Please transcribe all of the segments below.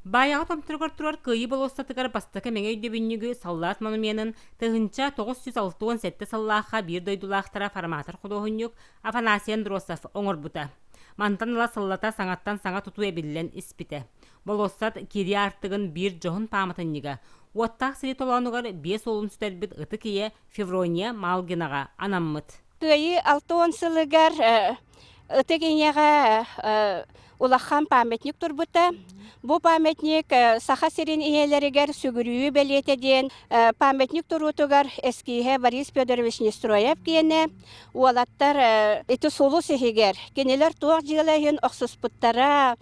Баайаҕа томторугар турар Кыайыы болуоссатыгар бастакы мэҥэ өйдөбүнньүгү саллаат монуменын 1967 сыллаахха биир дойдулаахтара форматор-худуоһунньук Афанасий Андросов оҥорбута. Мантан ыла сыллата саҥаттан саҥа тутуу эбиллэн испитэ. Болуоссат киирии аартыгын биир дьоһун пааматынньыга уоттаах сирии толоонугар биэс уолун сүтэрбит ытык ийэ Феврония Малгинаҕа анаммыт. Кыайыы 60 сылыгар Ытык Ийэҕэ улахан памятник турбута. Бу памятник Саха сирин ийэлэригэр сүгүрүйүү бэлиэтэ диэн памятник туруутугар эскииһэ Борис Федорович Нестроев киэнэ уолаттар ити сулус иһигэр кинилэр туох дьыала иһин охсуспуттара,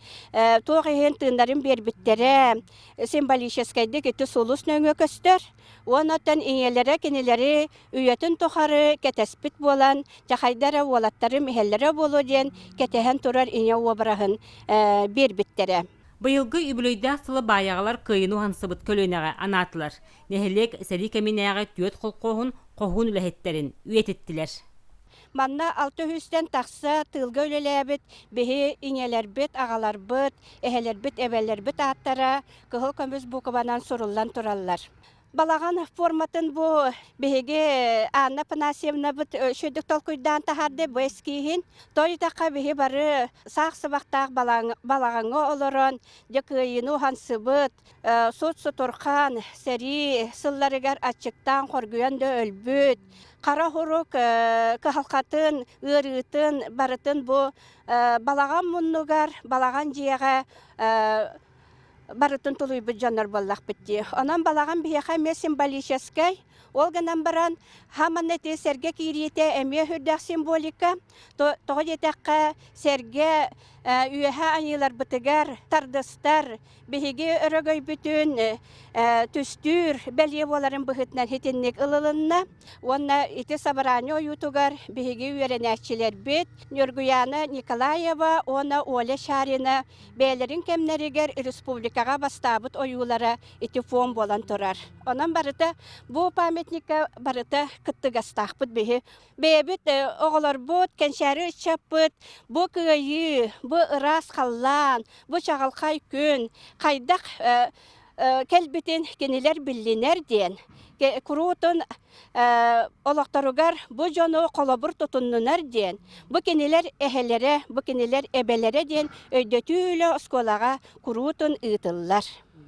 туох иһин тыыннарын биэрбиттэрэ символическайдык ити сулус нөҥүө көстөр. Уонна оттон ийэлэрэ кинилэри үйэтин тухары кэтэспит буолан, дьахайда эрэ уолаттарым иһэллэрэ буолуо диэн кэтэһэн турар ийэ уобараһын биэрбиттэрэ. Быйылгы үбүлүөйдээх сылы баайаҕалар кыайыыны уһансыбыт көлүөнэҕэ анаатылар. Нэһилиэк сэрии кэминээҕи түөрт холкуоһун хоһуун үлэһиттэрин үйэтиттилэр. Манна алта үстэн тахса тыылга үлэлээбит биһи ийэлэрбит, аҕаларбыт, эһэлэрбит, эбэлэрбит ааттара кыһыл көмүс буукубанан суруллан тураллар. Балаҕан форматын бу биһиги Анна Афанасьевнабыт үчүгдүк толкуйдаан таһаарды бу эскииһин. Тоойутахха биһи бары саах сыбахтаах балаҕаҥҥа олорон дьэ кыайыыны уһансыбыт, сут-сутурхан сэрии сылларыгар аччыктаан хоргуйан да өлбүт, хара хурук кыһалҕатын, ыарыытын барытын бу балаҕан муннугар, балаҕан дьиэҕэ барытын тулуйбут дьоннор буоллахпыт дии. Онон балаҕан биһиэхэ эмиэ символическай. Ол гынан баран, хаманна ити сэргэ киириитэ эмиэ үрдээх символика. Тоҕо диэтэххэ, сэргэ үөһэ айыыларбытыгар тардыстар, биһиги өрөгөйбүтүн түстүүр бэлиэ буоларын быһыытынан итинник ылылынна. Уонна ити собрание ойуутугар биһиги үөрэнээччилэрбит Ньургуяна Николаева уонна Оля Шарина бэйэлэрин кэмнэригэр республикаҕа бастаабыт ойуулара ити фон буолан турар. Онон барыта бу памятникка барыта кыттыгастаахпыт биһи. Бэйэбит оҕолорбут, кэнчээри ыччаппыт бу кыайыы, бу ыраас халлаан, бу чаҕылхай күн хайдах кэлбитин кинилэр биллинэр диэн куруутун олохторугар бу дьону холобур тутуннунар диэн, бу кинилэр эһэлэрэ, бу кинилэр эбэлэрэ диэн өйдөтүү үлэ оскуолаҕа куруутун ыытыллар.